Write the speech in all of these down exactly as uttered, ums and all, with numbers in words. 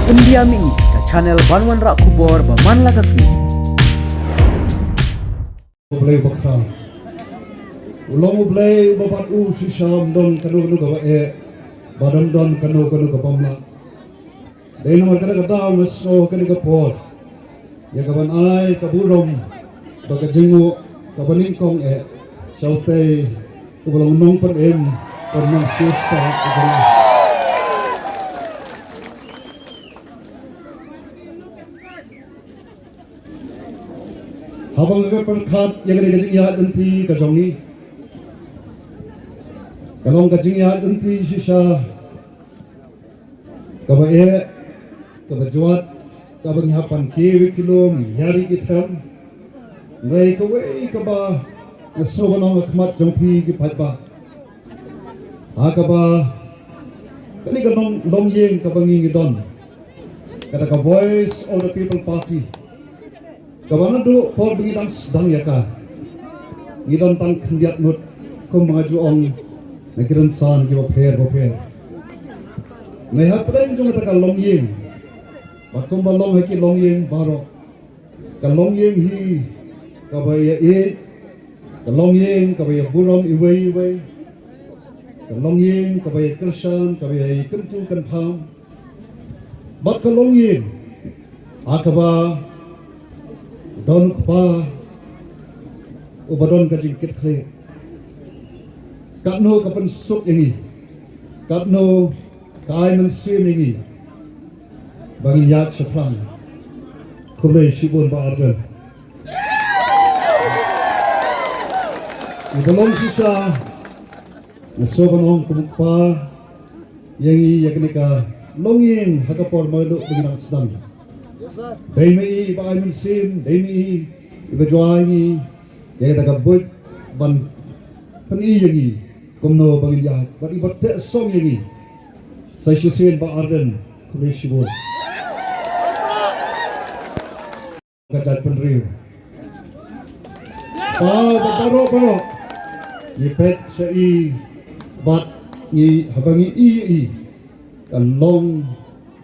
Pyndiam ïa ngi ka channel ban wanrah khubor ba man la ka sngi. U Blei bakha. U long U Blei ba bad u shisha ym don kano kano kaba eh, bad ym don kano kano kaba ym lah. Dei namar kata ka daw nga sngew ha kane ka por ïa ka ban ai ka burom bad ka jingnguh kaba nyngkong eh sha utei uba long nongpynim, u nongsiewspah u Blei. Haba nga pyrkhat ïa kane ka jingïaid lynti ka jong ngi, ka long ka jingïaid lynti shisha kaba eh, kaba jwat, kaba ngi hap ban kiew ïa ki lum, ïa ri ki them. Hynrei kawei kaba nga sngew ban ong ha khmat jong phi ki paidbah, ha kaba kane ka long, longïing kaba ngi ngi don, kata ka Voice of the People Party, kaba naduh por ba ngi dang sdang ïa ka, ngi don tang khyndiat ngut, kum ba nga ju ong, na ki rynsan kiba pher bapher. Ngi hapdeng jong kata ka longïing, bad kumba long ha ki longïing baroh, ka longïing hi kaba ïa ïeit, ka longïing kaba ïa burom iwei iwei, ka longïing kaba ïa kyrshan, kaba ïa kyntu kynpham, bad ka longïing ha kaba don u kpa uba don ka jingkitkhlieh. Katno ka pynsuk ïa ngi, katno ka ai mynsiem ïa ngi ba ngin ïaid shaphrang. Khublei shibun Bah Ardent. Ngi ba long shisha, nga sngew ban ong kum u kpa ïa ngi ïa kane ka longïing ha ka por mano ba ngi dang sdang. Dei ma i ba ai mynsiem, dei ma i ba ju ai ngi ïa kata ka buit ban pyni ïa ngi kumno ba ngin ïaid, bad i ba teh song ïa ngi. Sa shisien Bah Ardent, khublei shibun. Ka jaitbynriew, pa ba baroh baroh ngi peit sha i, bad ngi, haba ngi ïohi ïa i, ka long,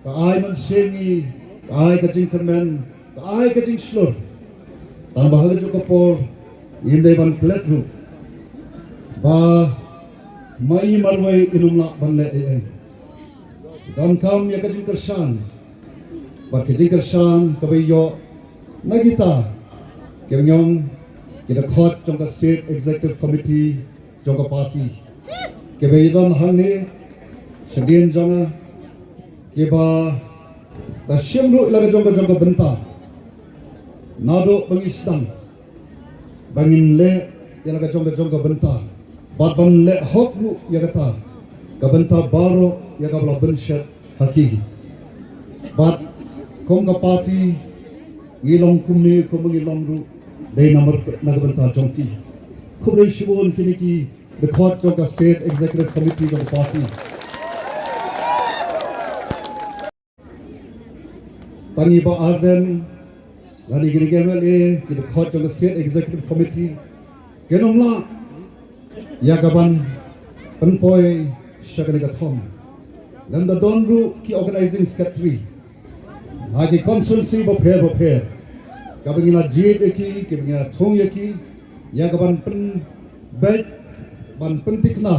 ka ai mynsiem ïa ngi, ka ai ka jingkyrmen, ka ai ka jingshlur. Tang ba ha kajuh ka por ngim dei ban klet ruh ba ma i marwei in ym lah ban leh ei ei. Donkam ïa ka jingkyrshan, bad ka jingkyrshan kaba ïoh na kita kiba ngi ong ki dkhot jong ka State Executive Committee jong ka party, kiba ïadon hangne shadien jong nga, kiba da shim ruh ïa la ka jong ka jong ka bynta naduh ba ngi sdang ba ngin leh ïa la ka jong ka jong ka bynta, bad ban leh hok ruh ïa kata ka bynta baroh ïa kaba la bynshet ha ki. Bad kum ka party ngi long kumne, kum ngi long ruh dei namar na ka bynta jong ki. Khublei shibun kine ki dkhot jong ka State Executive Committee jong ka party. Tang i Bah Ardent lane kine ki M L A, ki dkhot jong ka State Executive Committee, kin ym lah ïa ka ban pynpoi sha kane ka thong. Lymda don ruh ki organizing secretary ha ki constituency bapher bapher, kaba ngi la jied ïa ki, kaba ngi la thung ïa ki, ïa ka ban pynbeit, ban pynthikna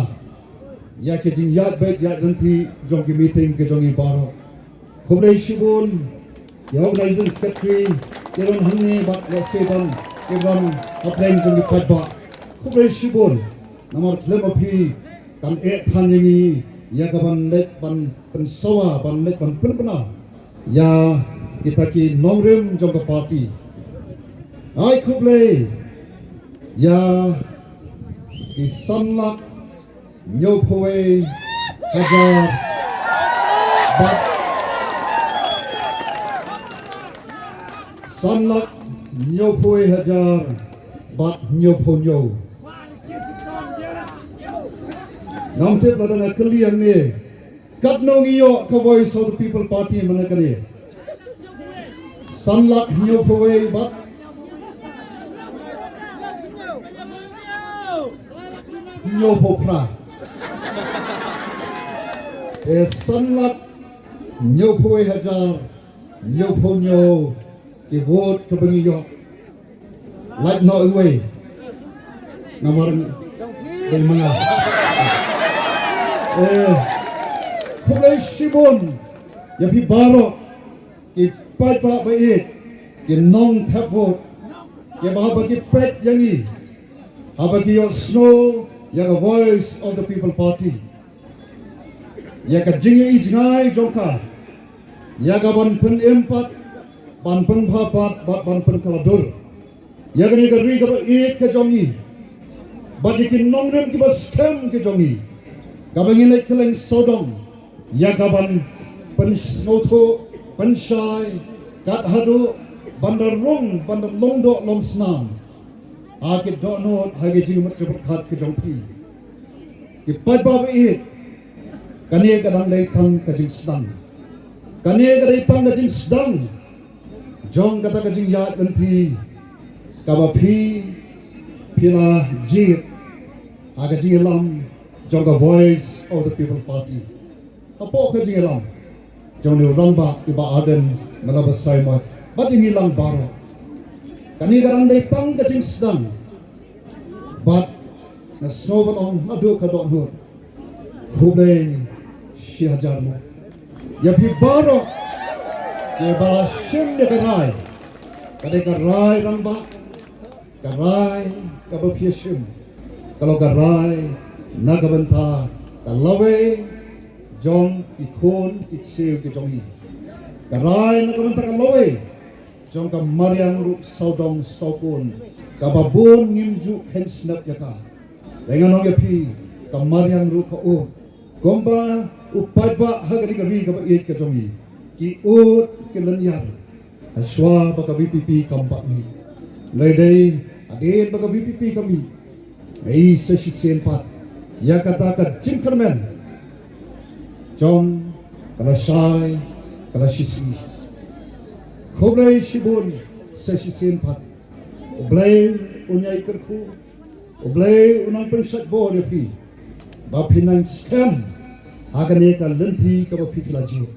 ïa ki jingïaid beit ïaid lynti jong ki meeting ki jong ngi baroh. Khublei shibun ïa organizing secretary, ïa don hangne bad ïa Setan, ïa don hapdeng jong ki paidbah. Khublei shibun namar khlem ma phi kan eh than ïa ngi ïa ka ban leit ban pynsawa, ban leit ban pynbna ïa kita ki nongrim jong ka party. Ai khublei ïa ki san lak hynñiewphew wei hajar bad, san lak hynñiewphew wei hajar bad hynñiewphew hynñiew. Ngam tip lada nga kylli hangne, katno ngi ïoh ka Voice of the People Party mynne kane? San lak hynñiewphew wei bad hynñiewphew phra. Eh, san lak Hynñiewphew hajar hynñiewphew hynñiew ki vote kiba ngi ïoh. Lait noh iwei. Namar dei ma nga. Eh, khublei shibun ïa phi baroh ki paidbah ba ïeit, ki nongthep vote, kiba haba ki peit ïa ngi, haba ki ïohsngew ïa ka Voice of the People Party, ïa ka jingïohi jngai jong ka, ïa ka ban pynim pat, ban pynbha pat bad ban pynkylla dur ïa kane ka ri kaba ïeit ka jong ngi, bad ïa ki nongrim kiba skhem ki jong ngi, kaba ngi leit kylleng sawdong ïa ka ban pynsngewthuh, pynshai, kat haduh ban da rung, ban da long doh long snam ha ki dohnud, ha ki jingmut jingpyrkhat ki jong phi. Ki paidbah ba ïeit, kane ka dang dei tang ka jingsdang. Kane ka dei tang ka jingsdang jong kata ka jingïaid lynti kaba phi, phi la jied ha ka jingïalam jong ka Voice of the People Party. Hapoh ka jingïalam jong une u rangbah i Bah Ardent Miller Basaiawmoit bad ïa ngi lang baroh, kane ka dang dei tang ka jingsdang. Bad nga sngew ban ong naduh ka dohnud, khublei shihajar mo ïa phi baroh kiba la shim ïa ka rai. Ka dei ka rai rangbah, ka rai kaba phi shim, ka long ka rai na ka bynta ka lawei jong ki khun ki ksiew ki jong ngi, ka rai na ka bynta ka lawei jong ka mariang ruh sawdong sawkun, kaba bun ngim ju kheiñ snep ïa ka. Te ngan ong ïa phi, ka mariang ruh ka ud, kumba u paidbah ha kane ka ri kaba ïeit ka jong ngi, ki ud ki lynñiar. Hashwa ba ka V P P kam pat mih. Hynrei dei hadien ba ka V P P ka mih, ngi sa shisien pat ïa kata ka jingkyrmen jong ka lashai ka lashisngi. Khublei shibun sa shisien pat. U Blei un ïai kyrkhu, U Blei un nang pynshait bor ïa phi ba phin nang skhem ha kane ka lynti kaba phi, phi la jied.